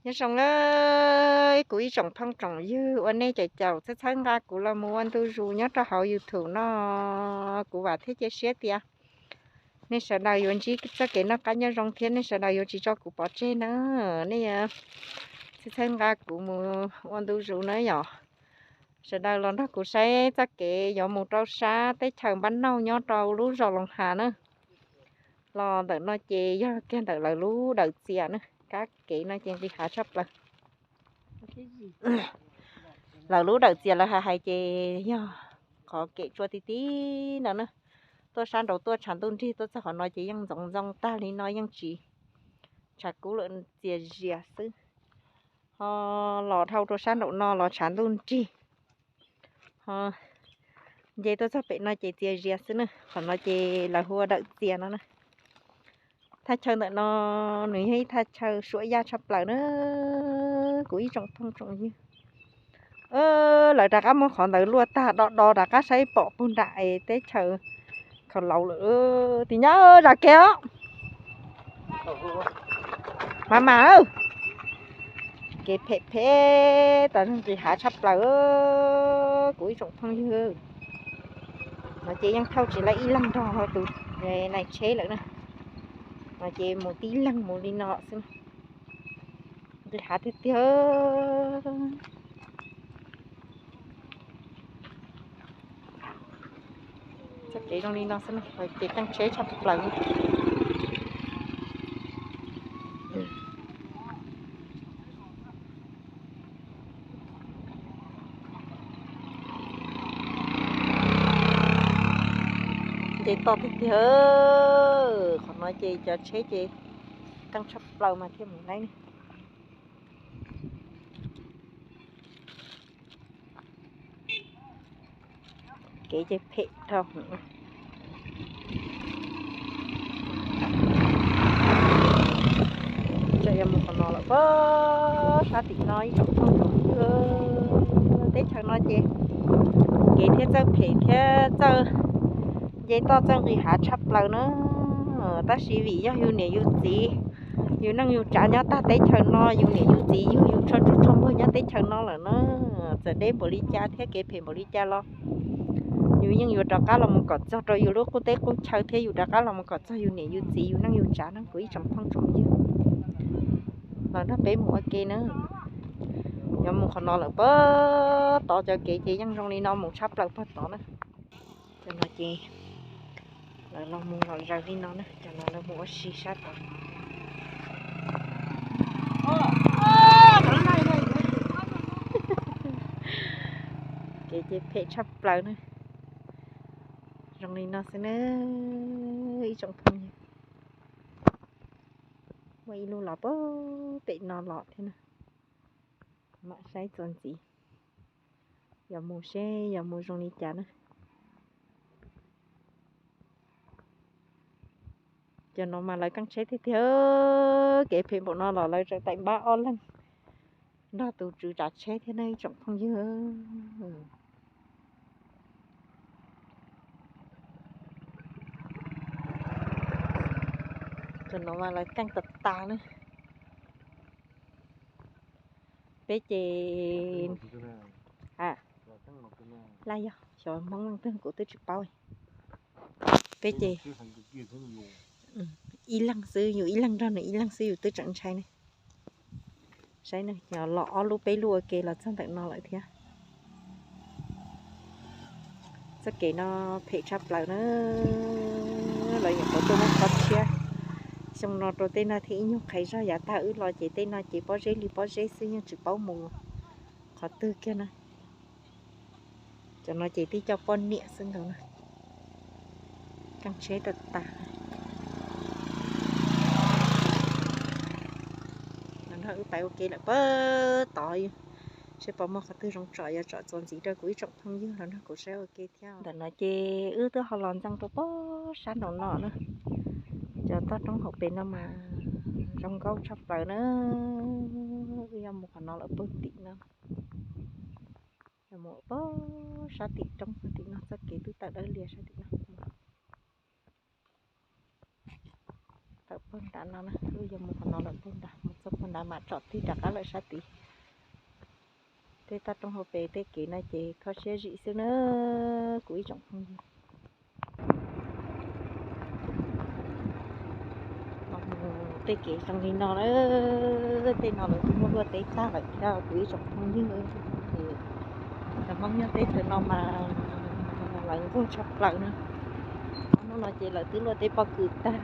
Nyob zoo nawb kuv ib tsoom phooj tsoom ywg uas nej caum caum txhawb txhawb nqa kuv los mus ua ntu zus nyob rau hauv YouTube no, kuv vam thiab cia siab tias nej sawv daws yuav ntsib txoj kev noj qab nyob zoo thiab nej sawv daws yuav tsis tso kuv pov tseg na. Nej txhawb txhawb nqa kuv mus ua ntu zus na yom. Sawv daws los nrog kuv saib txoj kev yuav mus rau sab teb chaws Npab Nauj nyob rau lub zos Loos Has na. Los ntawm no ces yog kiag ntawm lawv lub dawm txias na, kab kev no ces nqis hav tshaj plaws. Lawv lub dawm txias lawv hais hais ces yog qhov kev tsua ti ti no na. Tuaj sab nraud tuaj tshav ntuj nrig tuaj txog qhov no ces yeej ntxoov ntxoo tag li no yeej tsis tshav kub lawm, txias zias xwb. Ho los dhau rau sab nraum no los tshav ntuj nrig, ho nce tuaj txog pem no ces txias zias xwb na. Qhov no ces lawv hu ua dawm txias no na. Thaj chaw ntawm no nws yog ib thaj chaw suab yaj tshaj plaws na, kuv ib tsoom phooj tsoom ywg. Lawv rov qab muab qhov ntawd luaj tag do do rov qab saib pom puag nram teb chaws Khaus Laus lawm. Tim nyab zam kev os. Mas mas, kev phem phem tas nqis hav tshaj plaws kuv ib tsoom phooj ywg. No ces yeej thauj tsis laib ib leeg nrog tus nai tsheb lawm na. No ces mus tib leeg mus li no xwb. Nqis hav tiag tiag. Txoj kev zoo li no xwb na, ces keej tsheb tshaj plaws. Nce toj tiag tiag, qhov no ces cov tsheb ces keej tshaj plaws mas thiaj mus laib ne. Kev ces phem dhau. Tseem yuav mus qhov no lawm pab sab tim no ib tsoom phooj ywg. Teb chaws no ces kev thiab txawj phem thiab txawj nce toj txawj nqis hav tshaj plaws na. Tab sis vim yog yus niam yus txiv, yus neej yus tsav nyob tag teb chaws no, yus niam yus txiv yug yus tsho tsuj tsho npuag nyob teb chaws no lawm na. Txawm deb npaum li cas thiab kev phem npaum li cas los yus yeej yuav rov qab los mus kom txog rau yus lub qub teb qub chaw thiab yus rov qab los mus kom txog yus niam yus txiv yus neej yus tsav na kuv ib tsoom phooj tsoom ywg. Los nrog peb mus ua ke na. Yuav mus qhov no lawm pab tod cov kev ces yeej zoo li no mus tshaj plaws pag tod na. Cov no ces lawv los mus lom zaws li no na, cov no lawv mus ua si sab tod. Kev ces phem tshaj plaws na. Zoo li no xwb na ib tsoom phooj ywg. Muaj ib lub los pab pem no los thiab na. Mam saib txuas ntxiv. Yuav mus seb yuav mus zoo li cas na. Cov no mas lawv keej tsheb tiag tiag, kev phem npaum no los lawv tseem taim npab ob leeg nrog tus tswv tsav tsheb thiab na ib tsoom phooj ywg. Cov no mas lawv keej tas tas na. Peb ces, laj yog xyov Hmoob leej twg kuv twb tsis paub. Peb ces ib leeg xwb, yus ib leeg nrog nws ib leeg xwb yus twb tseem ntshai ne. Saib no, los ob lub peb lub ua ke los txog ntawm no lawm thiab. Txoj kev no phem tshaj plaws na, los yog qhov tuaj muab qhov tshiab. Xyoo no rau tej no thiaj ib nyuag qhais zog yav tag wb los ces tej no ces pob zeb li pob zeb xwb yeej tsis paub mus qhov twg kiag na. Cov no ces tib co poj niam xwb nkaus na. Keej tsheb tas tas. Nrog wb pais ua ke lawm pab tod, seb puas muaj qhov twg zoo tsom yuav tsom txuas ntxiv rau kuv ib tsoom phooj ywg los nrog kuv saib ua ke thiab. Ntawm no ces wb twb ho los ntxeev rau pab sab nraum no na. Cov toj roob hauv pes no mas zoo nkauj tshaj plaws na. Wb yuav mus qhov no lawm pag tim no. Yuav mus pab sab tim roob pag tim no, txoj kev twb tawm dawb lias sab tim no. Tawm pag nram no na, wb yuav mus qhov no lawm pag nram, mus txog pag Mam tsom tig rov qab lawm sab tid. Tej toj roob hauv pes tej kev no ces kho siab zim xwb na, kuv ib tsoom phooj ywg. Tej kev zoo li no, tej no lawv twb muab luaj teb tag lawm thiab kuv ib tsoom phooj ywg. Cov Hmoob nyob teb chaws no mas lawv ntxuag tshaj plaws na. Hnub no ces lawv twb luaj teb pob kws tag.